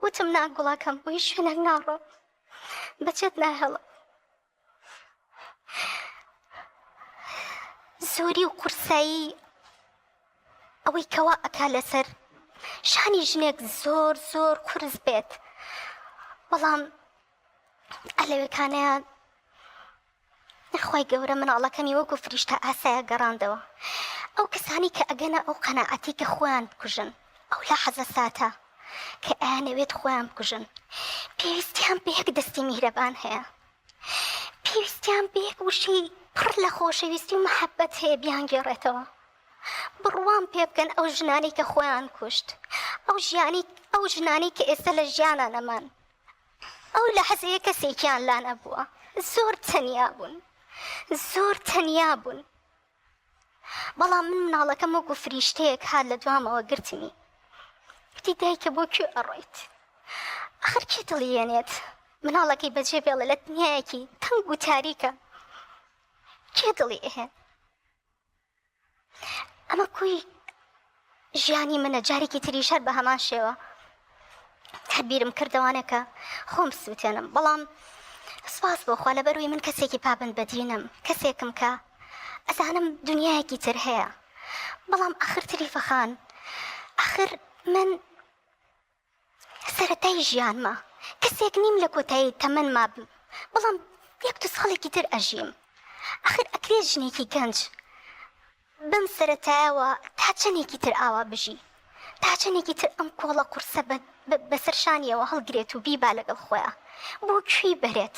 وتم نا گوڵەکەم بۆ هیچ شوێنێک ناڕۆم بەچێت ناهێڵم زۆری و قورسایی ئەوەی کەوا ئەکا لەسەر شانی ژنێک زۆر زۆر قورس بێت بەڵام ئەلەوێکانەیان خوای گەورە مناڵەکەمی وەکو فریشتە ئاسایە گەڕاندەوە ئەو کەسانی کە ئەگەنە ئەو قەناعەتی کە خۆیان بکوژن ئەو لە حەزە ساتە کە ئەیانەوێت خۆیان بکوژن پێویستیان بە یەک دەستی میهرەبان هەیە پێویستیان بە یەک وشەی پڕ لە خۆشەویستی و مەحەبەت هەیە بیانگێڕێتەوە بڕوام پێ بکەن ئەو ژنانەی کە خۆیان کوشت ئەو ژیانی ئەو ژنانەی کە ئێستا لە ژیانە نەمان ئەو لەحزەیە کەسێکیان لا نەبووە زۆر تەنیا بوون زۆر تەنیا بوون بەڵام من مناڵەکەم وەکو فریشتەیەک هات لە دوامەوە گرتمی وتی دایکە بۆ کوێ ئەڕۆیت ئەخر کێ دڵی یەنێت مناڵەکەی بەجێ بێڵێ لە دنیایەکی تەنگ و تاریکە کێ دڵی ئەهێن ئەمە کۆی ژیانی منە جارێکی تریش هەر بە هەمان شێوە هەر بیرم کردەوانە کە خۆم سووتێنم بەڵام سپاس بۆ خوا لەبەروی من کەسێکی پابند بە دینم کەسێکم کە ئەزانم دنیایەکی تر هەیە بەڵام ئەخر تریفە خان ئەخر من سەرەتای ژیانمە کەسێک نیم لە کۆتایی تەمەنما بم بەڵام یەک دو ساڵێکی تر ئەژیم ئەخر ئەکرێت ژنێکی گەنج بەم سەرەتایەوە تا چەندێکی تر ئاوا بژی تا چەندێکی تر ئەم کۆڵە قورسە بەسەر شانیەوە هەڵگرێت و بیبا لەگەڵ خۆیا بۆ کوێی بەرێت؟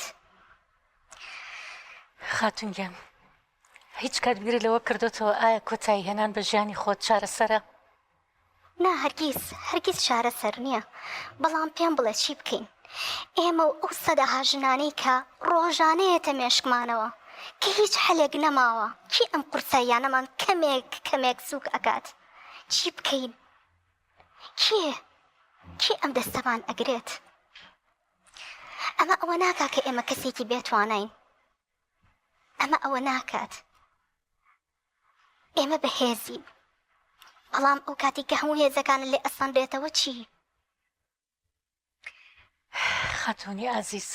خاتون گیان هیچ کات بیرت لەوە کردۆتەوە ئایا کۆتایی هێنان بە ژیانی خۆت چارەسەرە؟ نا هەرگیز هەرگیز چارەسەر نییە بەڵام پێم بڵێ چی بکەین ئێمە و ئەو سەدەها ژنانەی کە ڕۆژانە یەتە مێشکمانەوە کە هیچ حەلێک نەماوە کێ ئەم قورساییانەمان کەمێک کەمێک سوک ئەکات چی بکەین کێ کێ ئەم دەستەمان ئەگرێت ئەمە ئەوە ناکا کە ئێمە کەسێکی بێتوانین ئەمە ئەوە ناکات ئێمە بەهێزین بەڵام ئەو کاتی کە هەموو هێزەکانت لێ ئەسەنرێتەوە چی؟ خاتونی ئازیز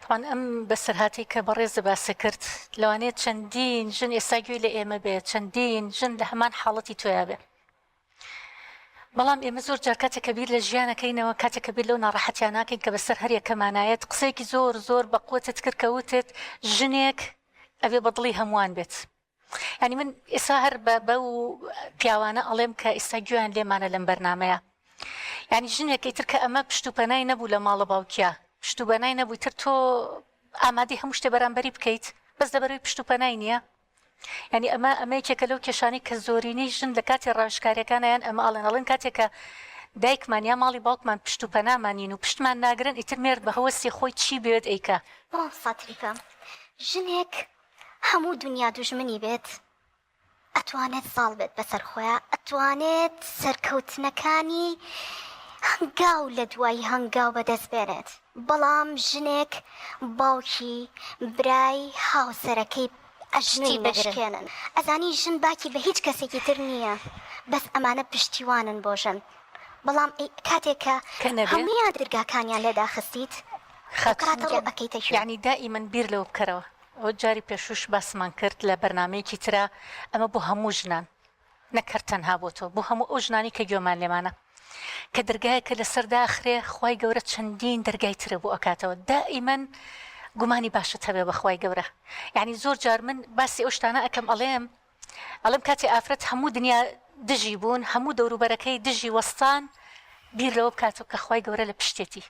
تەبعەن ئەم بەسەرهاتەی کە بەڕێزە باسە کرد لەوانەیە چەندین ژن ئێستا گوێی لە ئێمە بێ چەندین ژن لە هەمان حاڵەتی تۆیا بێ بەڵام ئێمە زۆر جار کاتێک کە بیر لە ژیانەکەینەوە کاتێک کە بیر لەو ناڕەحەتیان ناکەین کە بەسەر هەر یەکەمانایەت قسەیەکی زۆر زۆر بە قوتت کرد کە وتت ژنێک ئەبێ بە دڵی هەمووان بێت یانی من ئێستا هەر بە بەو پیاوانە ئەڵێم کە ئێستا گوێیان لێمانە لەم بەرنمەیە یعنی ژنێک ئیتر کە ئەمە پشت و پەنای نەبوو لە ماڵە باوکیا پشت و بەنای نەبوو تر تۆ ئامادەی هەموو شتێ بەرامبەری بکەیت بەس لەبەرەوەی پشت و پەنای نییە یعنی ئەمە ئەمە یەکێکە لەو کێشانەی کە زۆرینەی ژن لە کاتی ڕاوێژکاریەکانیان ئەمە ئەڵێن ئەڵێن کاتێک کە دایکمان یا ماڵی باوکمان پشت و پەنامان نین و پشتمان ناگرن ئیتر مێرد بە هەوەسی خۆی چی بوێت ئەیکا. مامۆستا تریفە ژنێک هەموو دونیا دوژمنی بێت ئەتوانێت زاڵ بێت بەسەر خۆیا ئەتوانێت سەرکەوتنەکانی هەنگاو لە دوای هەنگاو بەدەست بێنێت بەڵام ژنێک باوکی برای هاوسەرەکەی ئەژنۆی بشکێنن ئەزانی ژن باکی بە هیچ کەسێکی تر نییە بەس ئەمانە پشتیوانن بۆ ژن بەڵام ئەی کاتێک کە کە نەبێ. هەموویان درگاکانیان لێ داخستیت خاتوون ئەوکاتە گیان ڕوو ئەکەیتە کوێ؟ یەعنی دائیمەن بیر لەوە بکەرەوە ئەوە جاری پێشووش باسمان کرد لە بەرنامەیەکی ترا ئەمە بۆ هەموو ژنان نەک هەر تەنها بۆ تۆ بۆ هەموو ئەو ژنانەی کە گوێمان لێمانە کە دەرگایەکە لەسەر داخرێ خوای گەورە چەندین دەرگای ترە بۆ ئەکاتەوە دائیمەن گومانی باشت هەبێ بە خوای گەورە یعنی زۆر جار من باسی ئەو شتانە ئەکەم ئەڵێم ئەڵێم کاتێ ئافرەت هەموو دنیا دژی بوون هەموو دەوروبەرەکەی دژی وەستان بیر لەوە بکاتەوە کە خوای گەورە لە پشتێتی.